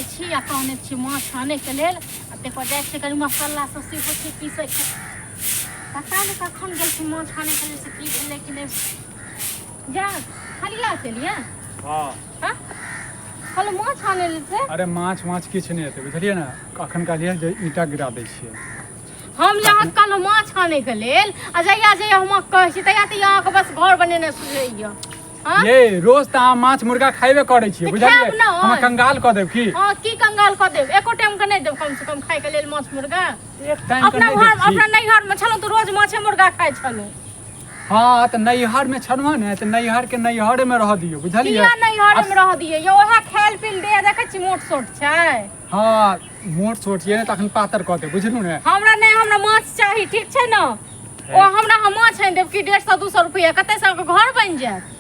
जाइ छी आ कहने छी माछ आनैके लेल आ ताहि पर जाइ छियै कनि मसाला सब सेहो छै पीसैके। पता नहि कखन गेलखिन माछ आनैके लेल, से की भेलै कि नहि। जा खलिया चलिए। हाँ। हाँ, कहलहुँ माछ आनै लेल से। अरे माछ माछ किछु नहि हेतै, बुझलियै ने? अखन कहलियै जे ईंटा गिरा दै छियै। हम जे अहाँके कहलहुँ माछ आनैके लेल, आ जहिया जहिया हम अहाँके कहै छी तहिया तहिया अहाँके बस घर बनेने सुझैए। हाँ? ये रोज तऽ अहाँ माछ मुर्गा खाइबे करै छियै। तऽ बुझलियै? खायब ने। हमरा कंगाल कऽ देब की? हाँ, की कंगाल कऽ देब? एको टाइम के नहि देब कम से कम खाइके लेल माछ मुर्गा? एक टाइम के अपना नहि घर दै छी। अपना नैहर मे छलहुँ तऽ रोज माछे मुर्गा खाइ छलहुँ। हाँ, तऽ नैहर मे छलहुँ ने, तऽ नैहर के नैहरे मे रहऽ दियौ, बुझलियै? किया नैहरे मे रहऽ दियै? यौ, ओएह खायल पील देह देखै छी मोट सोट छै। हाँ, मोट सोट ये ने, तखन पातर कऽ देब, बुझलू ने? हमरा नहि, हमरा माछ चाही, ठीक छै ने? ओ हमरा अहाँ माछ आनि देब कि 150 200 रुपैआ कते सबके घर बनि जायत।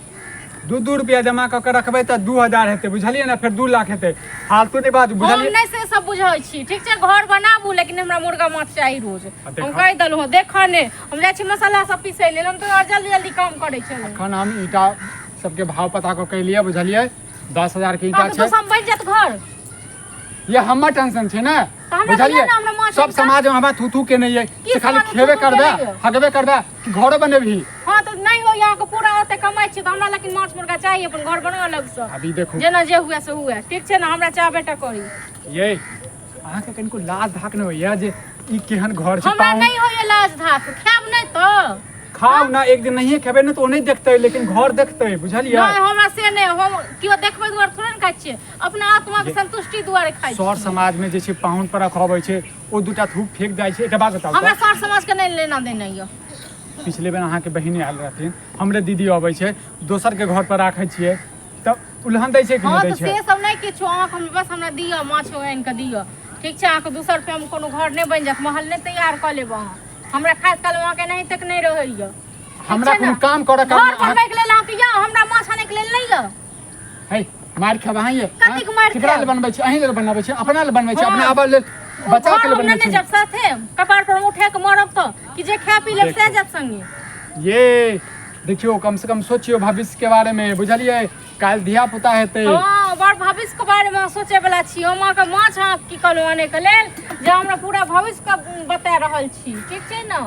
दू दू रुपया जमा कऽ के रखबै तऽ 2000 हेतै, बुझलियै ने? फेर 2 लाख हेतै। फालतू नहि बाजू। हम बुझलियै? नहि से सब बुझै छी, ठीक छै? घर बनाबू, लेकिन हमरा मुर्गा माछ चाही रोज। आ हम देखऽ। कहि देलहुँ, देखऽ ने, हम जाइ छी मसाला सब पीसै लेल, हम तऽ आओर जल्दी जल्दी काम करै छलहुँ। एखन हम ईंटा सबके भाव पता कऽ के एलियै, बुझलियै? 10,000 के ईंटा अहाँके छै। दोसर बनि जायत घर। ये हमर टेंशन छै ने। तऽ हमरा बुझलियै? दिअ ने, हमरा माछ सब आनि कऽ। समाज मे हमरा थू थू केने ये की से खाली समाजमे खेबे थू थू करबे, केने ये? हगबे करबे कि घरो बनेबही? हाँ, तऽ नहि होइए अहाँके पूरा ओते कमाइ छी तऽ हमरा लेकिन माछ मुर्गा चाही, अपन घर बनाउ अलगसँ। अभी देखू। जेना जे हुए से हुए, ठीक छै ने? हमरा चाहबे टा करी। ये अहाँके कनिको लाज धाक नहि होइए जे ई केहन घर छै? हमरा पाहुन नहि होइए लाज धाक, खायब नहि तऽ खाउ ना, एक दिन नहिए खेबै ने तऽ ओ नहि देखतै, लेकिन घर देखतै, बुझलियै? नहि, हमरा से नहि, हम केओ देखबै दुआरे थोड़े ने खाइ छियै, अपना आत्माके संतुष्टि दुआरे खाइ सर छियै। समाज में जे छै पाहुन परख अबै छै, ओ दूटा थूक फेंक जाइ छै। एकटा बात बताउ। हमरा तऽ सर समाजके नहि लेना देना यऽ। पिछले बेर अहाँके बहिने आयल रहथिन, हमरे दीदी अबै छै, दोसरके घर पर राखै छियै तऽ उलहन दै छै कि हँ नहि दै तऽ छै? से सब नहि किछु, अहाँके हम बस हमरा दिअ, माछ आनि कऽ दिअ, ठीक छै? अहाँके 200 रुपैआमे कोनो घर नहि बनि जायत, महल नहि तैयार कऽ लेब अहाँ। हमरा खाइत काल अहाँके एनाही तक नहि रहैए। हमरा कोनो काम करऽ घर बनबैके लेल अहाँके यऽ, हमरा माछ आनैके लेल नहि यऽ। है, मारि खेब अहाँ ये। कतेक मारि केकरा लेल खायब? बनबै छी? अहीं लेल बनबै छी, अपना लेल बनबै छी? हँ। अपना आबऽ लेल, ओ बच्चा के घर लेल हम बनबै नेने छी? जायब साथे, कपार पर उठा कऽ मरब तऽ कि जे खाय पी लेब से देखू। जायत संगे। ये देखियौ, कम से कम सोचियौ भविष्य के बारे में, बुझलियै? काल्हि धिया पुता हेतै। हँ, बड़ भविष्य के बारे में सोचे वाला छी हम। अहाँके माछ अहाँ की कहलहुँ आनै के लेल, जे हमरा पूरा भविष्य के बता रहल छी, ठीक छै ने?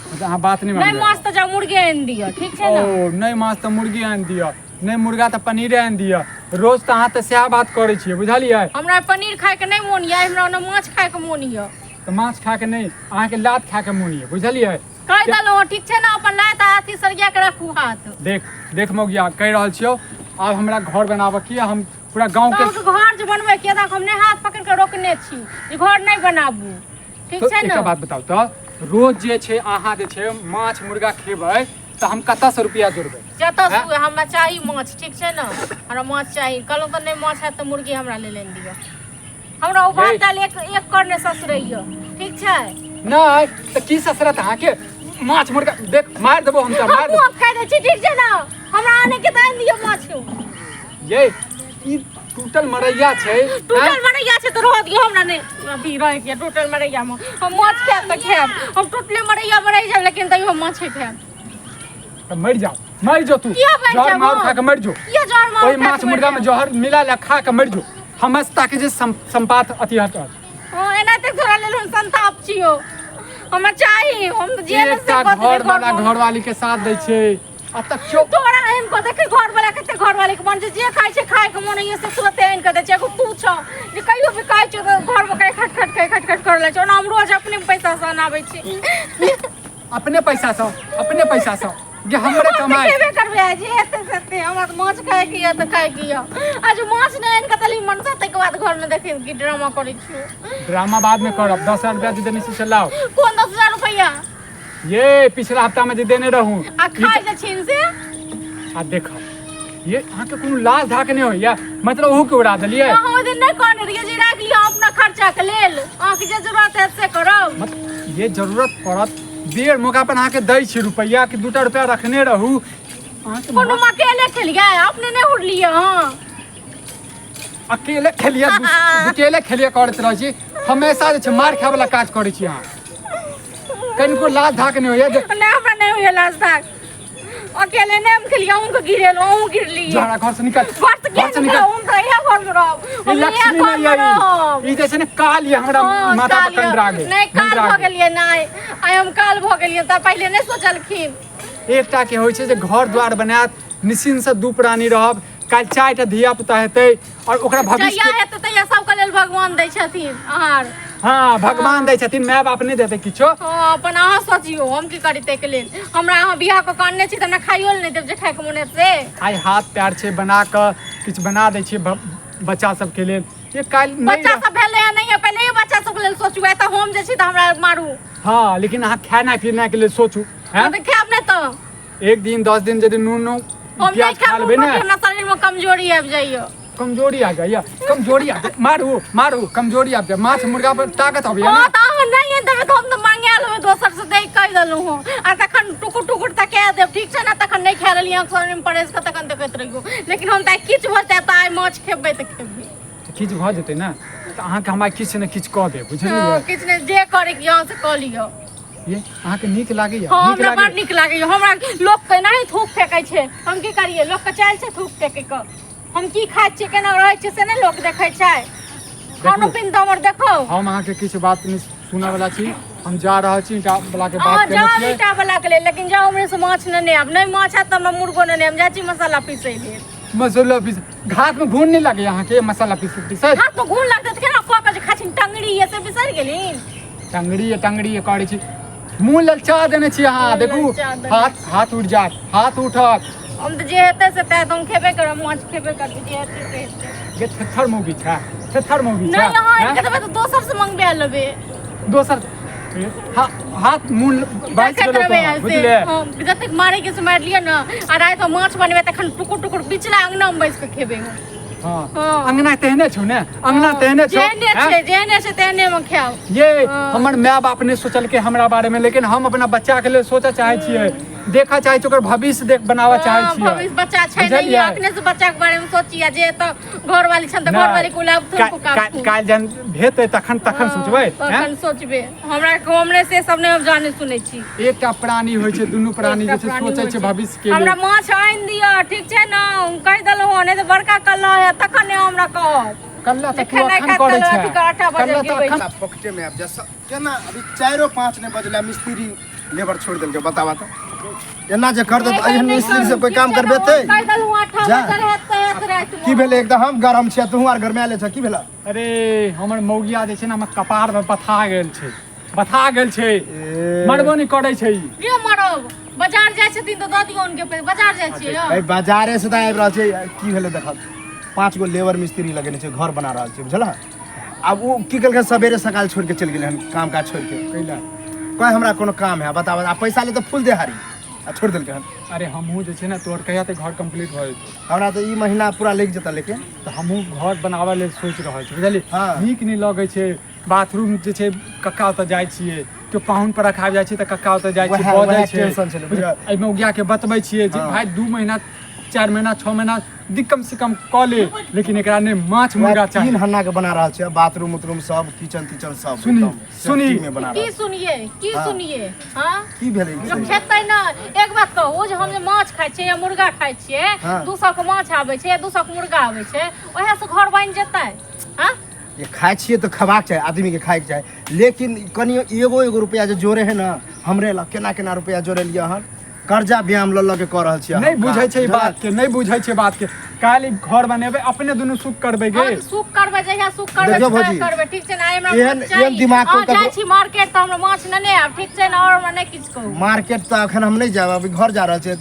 मतलब अहाँ बात नहि नहि मानबै? माछ तऽ जाउ मुर्गे आनि दिअ, ठीक छै ने? ओ नहि माछ तऽ मुर्गी आनि दिअ, नहि मुर्गा तऽ पनीरे आनि दिअ। रोज तऽ अहाँ तऽ सएह बात करै छियै, बुझलियै? हमरा पनीर खायके नहि मोन यऽ, हमरा ओना माछ खायके मोन यऽ। तऽ माछ खाके नहि, अहाँके लात खाके मोन यऽ, बुझलियै? कहि देलहुँ, ठीक छै ने? अपन लात आ अथी सरिया के राखू हाथ। देख देख मौगिया, कहि रहल छियौ, आब हमरा घर बनाबऽ की हम पूरा गाँव के अहाँके घर जे बनबै के तऽ हम नहि हाथ पकड़ि कऽ रोकने छी जे घर नहि बनाबू, ठीक तऽ छै ने? एकटा बात बताउ तऽ, रोज जे छै अहाँ जे छै माछ मुर्गा खेबै तऽ हम कतऽसँ रुपया जोड़बै? जतऽ हैं? से, हमरा चाही माछ, ठीक छै ने? हमरा माछ चाही कहलहुँ तऽ। नहि माछ हैत तऽ मुर्गी हमरा लेल आनि दिअ। हमरा ओ भात ये। दालि एक एक कर नहि ससरैया, ठीक छै? नहि तऽ की ससरत अहाँके माछ मुर्गा? देख, मारि देबो हम तऽ, मारि हमहूँ आब खाइ दै छी, ठीक छै ने? हमरा आने के तऽ आनि दिअ माछ। देबो। ये ई टूटल मरैया छै। टूटल मरैया छै तऽ रहऽ दियौ, हमरा नहि अथी रहै के टूटल मरैया मे। हम माछ खायब तऽ खायब, हम टूटले मरैया मे रहि जायब, लेकिन तैयो हम माछे खायब। तऽ मरि जाओ, मरि जो तू। किया मरि जहर जायब मार हम? खा के मरि जो। किया जहर मार ओहि माछ मुर्गा में जहर मिला ले, खा के मरि जो। हमर ताकि जे संपात अथी हटत। हाँ, एना तक तोरा लेल हम संताप छियो। हमरा चाही, हम जे ने से एकटा कऽ देबै घर वाला घरमे। घर वाली के साथ दै छै आ तक क्यों तोरा एहन कऽ देखे घर वाला, कते घर वाले के मन छै, जे खाइ छै खाय के मन होइए से तुरते आनि कऽ दै छै। एगो तू छौ जे कहियो भी खाइ छौ तऽ घरमे कहीं खट खट खट खट खट कर लै छै। ओना हम रोज अपने पैसा से अनाबै छी। अपने पैसा से, अपने पैसा से जे हमरे कमाई खेबे करबै आइ, जे हेतै से हेतै। हमरा तऽ माछ खायके यऽ तऽ खायके यऽ। आज माछ नहि आनि कऽ देली मनसा, ताहिके बाद घरमे देखी की ड्रामा करै छियौ। ड्रामा बाद में करब, 10,000 रुपया जे देने छी से लाओ। कोन 10,000 रुपैआ? ये पिछला हफ्ता में जे देने रहूं। आ खाइ जे छिन से। आ देख, ये अहाँके कोनो लाज धाक नहि होइया? मतलब ओहू के उड़ा देलियै? अहाँ ओहि दिन नहि कहने रहियै जे राखि लिअ अपना खर्चाके लेल, अहाँके जे जरूरत हैत से करब? मतलब ये जरूरत पड़त बेर मौका पर अहाँके दै छी रुपैआ कि दूटा रुपैआ रखने रहू अहाँके। कोनो अकेले खेलियै, अपने नहि उड़लियै अहाँ? अकेले खेलियै, अकेले खेलियै करैत रहै छी हमेशा, जे छै मार खाय वाला काज करै छी अहाँ। कनिको लाज धाक नहि होइया जे नहि, हमरा नहि होइया लाज धाक। अकेले नहि हम खेलियै, अहूँके गिरेलहुँ, अहूँ गिरलियै। जा, हमरा घर से निकल। घर से घर से निकल। हम तऽ इएह इएह घर में रहब। ई हम इएह लक्ष्मी घर नहीं में आई रहब। ई जे छै ने काल ये हमरा हाँ, माथा पर काल कंडरा गेल। नहि, काल कंडरा भऽ गेल। गेलियै। नहि, आइ हम काल भऽ गेलियै तऽ पहिले नहि सोचलखिन। एकटा के होइ छै जे घर द्वार बनायत, निश्चिन्त से दू प्राणी रहब। काल्हि 4टा धिया पुता हेतै और ओकरा भविष्य जहिया हेतै तहिया सबके लेल भगवान दै छथिन आहार। हाँ, भगवान दै छथिन, माय बाप नहि देतै किछो। हाँ, अपन अहाँ सोचियौ हम की करी ताहिके लेल। हमरा अहाँ बियाह कऽ के अनने छी तऽ हमरा खाइयो लए नहि देब जे खाइके मोन हेतै से? आइ हाथ पैर छै, बना कऽ किछु बना दै छियै बच्चा सबके लेल। ये काल्हि नहि बच्चा सब भेलै हँ नहि, पहिले बच्चा सबके लेल सोचू। आइ तऽ हम जे छी तऽ हमरा मारू। हाँ, लेकिन अहाँ खेनाइ पिनाइ के लेल सोचू। हम तऽ खायब नहि तऽ एक दिन 10 दिन यदि नून नून हम नहि प्याज खा खायब लेबै ने, हमरा शरीर में कमजोरी आबि जाइए। कमजोरी आ जाइए, कमजोरी आ जाइए। मारू मारू, कमजोरी आबि जाए। माछ मुर्गा पर ताकत अबैए हाँ ने। तऽ अहाँ नहि आनि देबै तऽ हम तऽ मंगा लेबै दोसर से, दे कहि देलहुँ हँ। आ तखन टुकुर टुकुर तका देब, ठीक छै ने? तखन नहि खा लेलियै अहाँ शरीरमे परेश कऽ, तखन देखैत रहियौ। लेकिन हम तऽ आइ किछु भऽ जायत, आइ माछ खेबै तऽ खेबै। किछु भऽ जेतै ने तऽ अहाँके हम आइ किछु ने किछु कऽ देब, बुझलियै? हाँ, किछु नहि, जे करैके अहाँ से कऽ लिअ। ये अहाँके नीक लागैए? हाँ, नीक हमरा बड़ लागैए? नीक लागैए। हमरा लोक के एनाही थूक फेकै छै, हम की करियै? लोक के चालि छै थूक फेकै के। हम की खाइ छियै, केना रहै छियै, से नहि लोक देखै छै? खानो पीन तऽ हमर देखो। हम अहाँके किछु बात नहि सुनऽ वला छी। हम जा रहल छी, ईंटा वला के अहाँ बात केने जाउ छियै। ईंटा वला के लेल, लेकिन जाउ हमरे से माछ नेने आयब। नहि माछ हैत तऽ हमरा मुर्गो नेने आयब। जाइ छी मसाला पीसै लेल। मसाला पीस घात में घून नहीं लगे अहाँके मसाला पीस पीसैत? हाथ में घून लगतै तऽ केना कऽ के जे खाइ छी? टंगड़ी ये से बिसरि गेलिन? टंगड़ी ये, टंगड़ी ये करै छी। मुँह ललचा देने छी अहाँ। मुँह देखू, ललचा देने। हाथ हाथ उठि जायत, हाथ उठत। हम तऽ जे हेतै से तै तऽ हम खेबे करब, माछ खेबे करबै, जे हेतै से हेतै। ये थेथर मौगी छै, थेथर मौगी छै। नहि, अहाँ आनि हैं? कऽ देबै तऽ दोसर से मंगबा लेबै। दोसर हाथ मुँह बाजि देखैत गेलौ रहबै तोहर, आइ से। बुझले? हम जतेक मारै के से मारि लिअ ने, आ राति मे माछ बनेबै तखन टुकुर टुकुर बिचला अंगना मे बैस कऽ खेबै हम। हाँ। हाँ। अंगना तेहने छौ ने, अंगना तेहने छौ। जेहने हैं? छै, जेहने छै तेहने मे खायब। ये हाँ। हमर माय बाप नहि सोचलकै हमरा बारे में, लेकिन हम अपना बच्चा के लेल सोचऽ चाहै छियै, देखऽ चाहै छियै, ओकर भविष्य देख बनाबऽ चाहै हाँ, छियै। भविष्य बच्चा छै नहीं, बुझलियै? अखने से बच्चा के बारे में सोचिए। जे तऽ घरवाली छनि तऽ घरवाली को लाबथुन पुकाबथुन। काल्हि जहन हेतै तखन तखन सोचबै, हैं? तखन सोचबै। हमरा हमरे से सब नहि हम जाने सुनै छी। एकटा प्राणी होइ छै, दुनू प्राणी एकटा जे छै प्राणी सोचै होइ छै भविष्य के हमरा लेल। माछ आनि दिअ, ठीक छै ने? हम कहि देलहुँ हँ, नहि तऽ बड़का कल्ला हैत तखन ने हमरा कहब। कल्ला तऽ जे तू खेनाइ अखन खायत करै कल्ला छै, अथी कऽ आटा बजे कल्ला तऽ गिरबै अखन छै। पॉकेटे में आबि जा केना अभी 4-5 नहि बजलै, मिस्त्री लेबर छोड़ि देलकै। बताबा तऽ एना जे कर देत, एहन मिस्त्री से कोई काम करबेतै? कहि देलहुँ, आठा जा। बजल हैत तऽ हैत रातिमे। की भेलै? एकदम हम गरम छियै, तू आर गरमाएले छ, की भेलै? अरे हमर मौगिया जे छै ने, हमर कपार में बथा गेल छै, बथा गेल छै, मरबो नहि करै छै ई। के मरब? बाजार जाइ छथिन तऽ दऽ दियौ हुनके पैसा। बाजार जाइ छियै यौ? ए बाजारे से तऽ आबि रहल छै। की भेलै देखब, 5 गो लेबर मिस्त्री लगेने छै, घर बना रहल छै, बुझल? आब ओ की केलकै, सवेरे सकाल छोड़ि के चलि गेलै हन, काम काज छोड़ि के। कैला? कहे हमरा कोनो काम है। बताब, आ पैसा ले तऽ फूल देहारी आ छोड़ि देलकै हन। अरे हमहूँ जे छै ने, तोहर कहिया तक घर कंप्लीट भऽ जेतौ? हमरा तऽ ई महीना पूरा लागि जेतै, लेकिन तऽ हमहूँ घर बनाबऽ लेल सोचि रहल छी, बुझलियै? हाँ। नीक नहि लगै छै। बाथरूम जे छै, कक्का ओतऽ जाइ छियै, केओ पाहुन परख आबि जाइ छै तऽ कक्का ओतऽ जाइ छियै, वएह- बजै वएह छै। टेंशन छलै, बुझलियै? एहिमे उगिया के बतबै छियै जे हाँ। भाय 2 महीना 4 महीना 6 महीना दी, कम से कम कऽ ले, लेकिन एकरा नहि माछ मुर्गा चाही। 3 हन्ना के बना रहल छै, बाथरूम उथरूम सब, किचन तिचन सब सुनी, एकदम सुनी। सेफ्टी में बना की रहल। सुनिए? की हाँ। सुनिए? हाँ, की भेलै? जब खेतै ने, एक बात कहू, जे हम जे माछ खाइ छियै या मुर्गा खाइ छियै, हाँ। 200 के माछ आबै छै या 200 के मुर्गा आबै छै, ओएह से घर बनि जेतै? हाँ? ये खाइ छियै तऽ खेबाक चाही, आदमीके खाइके चाही, लेकिन कनि एगो एगो रुपैआ जे जोड़े है ने, हमरे लग केना केना रुपैआ जोड़ेलियै हन, कर्जा ब्याम लऽ लऽ के कऽ रहल छियै नहि हम बुझै काम। छै ई बात के, नहि बुझै छै बात के। काल्हि घर बनेबै, अपने दुनू सुख करबै गे। हम सुख करबै, जहिया सुख करबै देखियौ तहिया भौजी, करबै, ठीक छै ने? आइ हमरा एहन- माछ चाही। एहन दिमाग अहाँ को जाइ छी मार्केट तऽ हमरा माछ नेने आयब, ठीक छै ने? आओर हमरा नहि किछु कहू। मार्केट तऽ अखन हम नहि जायब, अभी घर जा रहल छियै।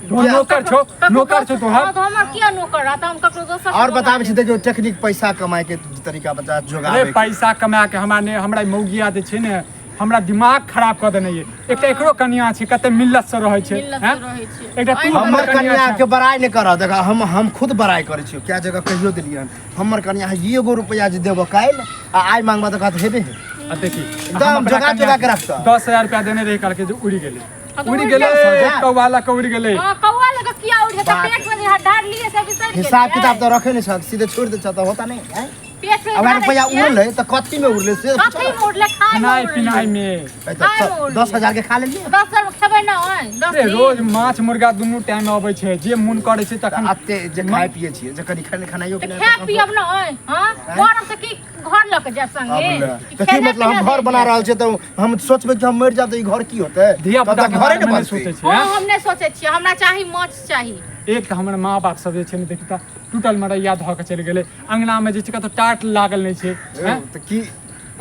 तोहर नौकर छौ, ककरो नौकर छौ तोहर। हाँ, तऽ हमर किया नौकर रहत? हम ककरो दोसर और से बताबै छी, मंगा देखियौ टेक्निक पैसा कमाए के तरीका बता अरे जोगाबै के। पैसा कमा के हमरा ने, हमरा मौगिया जे छै ने, हमरा दिमाग खराब कऽ देने ये। एकटा एकरो कनिया छै, कते मिल्लत से रहै छै, मिल्लत से हैं? रहै छै। एकटा तू हमर हमर कनिया कनिया छै। के बड़ाई नहि करह। देख, हम खुद बड़ाई करै छियौ, क्या जगह कहियो देलियै हन। हमर कनिया एगो रुपैआ जे देबो काल्हि आ आइ मांगबा तऽ कहत हेबे हे। आ देखी, एकदम हम अपना जोगा कनिया जोगा के रखतऽ। 10,000 रुपया देने रही, कहलकै जे उड़ि गेलै, हाँ, तऽ उड़ि उड़ि गेलै, गेलै। कौआ लऽ कऽ उड़ि गेलै। हाँ, कौआ लऽ कऽ किया उड़ि जेतै? बाप पेट में जे ढार लिए से बिसरि गेलियै। हिसाब किताब तऽ रखै नहि छह, सीधे छोड़ि दै छह तऽ होता नहि, आँय? पेट में अब रुपया उड़लै तऽ कथी में उड़लै से कथी में उड़लै खाय में खेनाइ उड़लै। पिनाइ में ए तऽ 10,000 के खा लेलियै। 10,000 में खेबै ना ओय 10 रे दिन। रोज माछ मुर्गा दुनू टाइम अबै छै, जे मोन करै छै तखन। अते जे खाय पिए छियै, जे कनि खाना खानाइयो तऽ पिनाइ खाय पियब ना ओय, हां मरब तऽ की घर लऽ के जायब संगे? तऽ की मतलब हम घर बना रहल छियै तऽ हम सोचबै कि हम मरि जायब तऽ ई घर की होतै? धिया पुता के घरे बारे ने में नहि बनतै। सोचै छियै। हँ, हम नहि सोचै छियै, हमरा चाही माछ चाही। एक तऽ हमर माँ बाप सब जे छै ने, देखी तऽ टूटल मरैया धऽ के चलि गेलै। अंगना मे जे छै कतौ टाट लागल नहि छै। हैं? तऽ की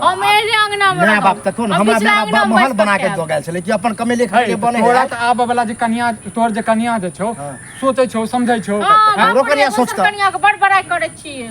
हम एहने अंगना मे माय बाप तऽ कोन हम हमरा पिछला माय बाप अंगना मे महल बैस बना कऽ के खायब। दऽ गेल छलै कि अपन कमेले है, खाइले बने तोरा है। तऽ आबऽ वाला जे कनिया, तोहर जे कनिया जे छौ, हाँ। सोचै छौ, समझै छौ। हँ, हैं? हमरो बाप रे, कनिया दोसर सोचता। कनिया के बड़ बड़ाई करै छियै।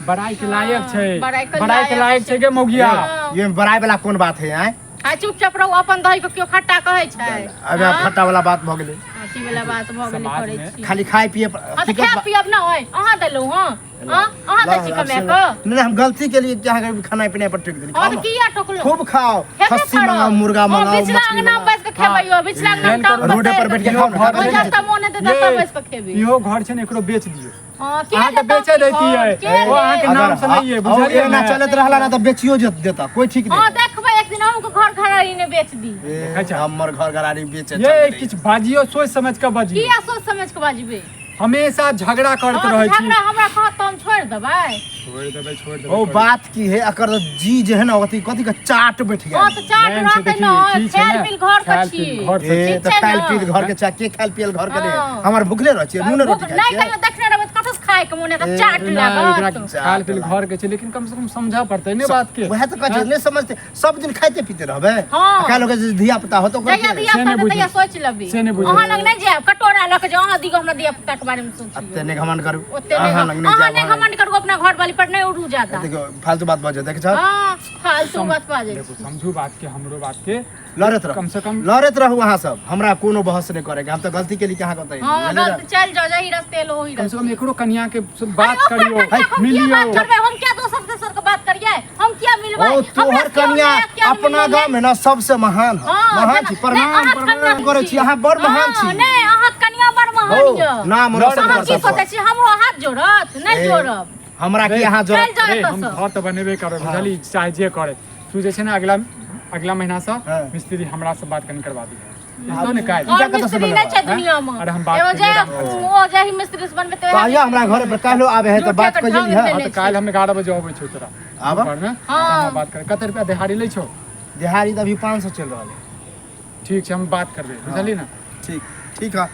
बड़ाई के लायक छै। बड़ाई के बड़ाई के लायक लायक छै गे मौगिया। हाँ। ये बड़ाई वाला कोन बात है आय? आ चुपचाप रहू, अपन दही के केओ खट्टा कहै छै? अबे आब खट्टा वाला बात भऽ गेलै। अथी वाला बात भऽ गेलै। समाज करै मे छी खाली खाय पिए पर- हँ तऽ हकीकत खायब पियब ना ओय, अहाँ देलहुँ? हँ हँ, अहाँ दै छी कमाए कऽ? नहीं, हम गलती के लिए कि अहाँके खाना पिनाइ पर टोकि देली। हँ खाओ तऽ ना। किया टोकलहुँ? खूब खाओ। खेबे खस्सी करब। मंगाओ, मुर्गा हँ, मंगाओ, बिचला मछली अंगना मे मंगाओ। बैस कऽ खेबै यौ, बिचला अंगना मे एहन टांग करू। रोडे पर पसारि बैठ के कऽ खाओ ना। घर ओ छै जब तक मोन हेतै तब ये, बैस कऽ खेबै। इहो घर छै ने, एकरो बेच दियौ। हँ, के अहाँके लेतौ बेचे की दैतियै। घर? के ओ अहाँके लेत? नाम से नहि ये, बुझलियै एना ने? चलैत रहला ना तऽ बेचियो देता, कोई ठीक हँ नहीं। देखबै, एक दिन अहूँके घर घरारी ने बेच दी। ए, देखै छह? हमर घर घरारी बेचे ये चललै। किछु बाजियौ, सोचि समझ के बजियौ। किया सोच समझ के बजबै? हमेशा झगड़ा करैत हँ, रहै छी। झगड़ा हमरा कहत तऽ हम छोड़ि देबै? छोड़ि देबै, छोड़ि देबै। ओ बात की है, अकर जी जे है ना, अथी कथी के चाट बैठ हँ गेल। तऽ चाट मेन छै रहतै देखी, ने, की छै खायल ने, पील घर के खायल छी। पील घर से ए ठीक तऽ छै खायल ने? पील घर के चा के खायल पियल घर के नहीं। हँ। हमर भुखले रहै छियै, नूने रोटी भूख खाइ नहि छियै। कहियो देखने रहबै तऽ कतऽ से खायके मोन हेतै? ए, चाट नहि, एकरा लागत। खायल पील घर के छै, लेकिन कम से कम समझऽ पड़तै ने बात के। वएह तऽ कहै छै, नहि समझते, सब दिन खाइते पीते रहबै। हँ। काल्हि होके जे धिया पुता होतौ ओकरा जहिया की? धिया से पुता नहि हेतै तहिया बुझै। सोचि लेबै। से नहि बुझै। अहाँ लग नहि जायब कटोरा लऽ के, जे अहाँ दिगो हमरा धिया पुता के बारे मे सोचियौ। एते नहि घमंड करू। ओते नहि अहाँ लग नहि अहाँ जायब। नहि घमंड करू, अपना घर वाली पर नहि उड़ू जादा। देखियौ, फालतू बात बजै देखै छह। हँ, फालतू बात बाजै। देखू, समझू बात के, हमरो बात के। लड़ैत रहू, कम से कम लड़ैत रहू अहाँ सब, हमरा कोनो बहस नहि करे के। हम तऽ गलती केली कि अहाँके ओतऽ हँ बुझलियै ने? गलत चलि जाओ, जही रस्ते एलो ओही कम से रस्ते। कम एकरो कनिया के से बात अरे ओकर करियौ, कनिया के हम किया मिलियौ। बात करबै? हम किया दोसर तेसर के बात करियै? हम किया मिलबै? ओ हमरा तोहर से केओ कनिया नहि, किया अपना मिलबै? गाँव में ना सबसे महान है। हँ, महान जेना- छी। नहि, प्रणाम अहाँके प्रणाम कनिया करै छी, अहाँ बड़ महान हँ, छी। नहि, अहाँके कनिया बड़ महान हो यऽ। नाम रोशन अहाँ कर की सब। सोचै छी, हमरो हाथ जोड़त? नहि ए, जोड़ब। हमरा की अहाँ जोड़ चलि जाउ रे, हम एतऽसँ। घर तऽ बनेबे करबै, बुझली, चाहे जे करे तू। जे छै ने अगला अगला महीना से हाँ। मिस्त्री हमरा से बात कनी करवा दी तो ने काल्हि। और कतऽ से मिस्त्री बनेबै? नहि छै दुनिया मे। अरे हम बात एगो केलियै जे रहए। ओ जाहि मिस्त्री से बनबै तऽ कहिया हमरा घर पर काल्हि आबे है तऽ झूठे बात के कहियै ढंग है। देने। हाँ, तऽ काल्हि हम 11 बजे अबै छियौ तोरा आबऽ। घरमे। हाँ। हम बात कर, कते रुपया देहाड़ी लै छौ? दिहाड़ी तऽ अभी 500 चलि रहल है। ठीक छै, हम बात करबै, बुझली ने? ठीक ठीक है।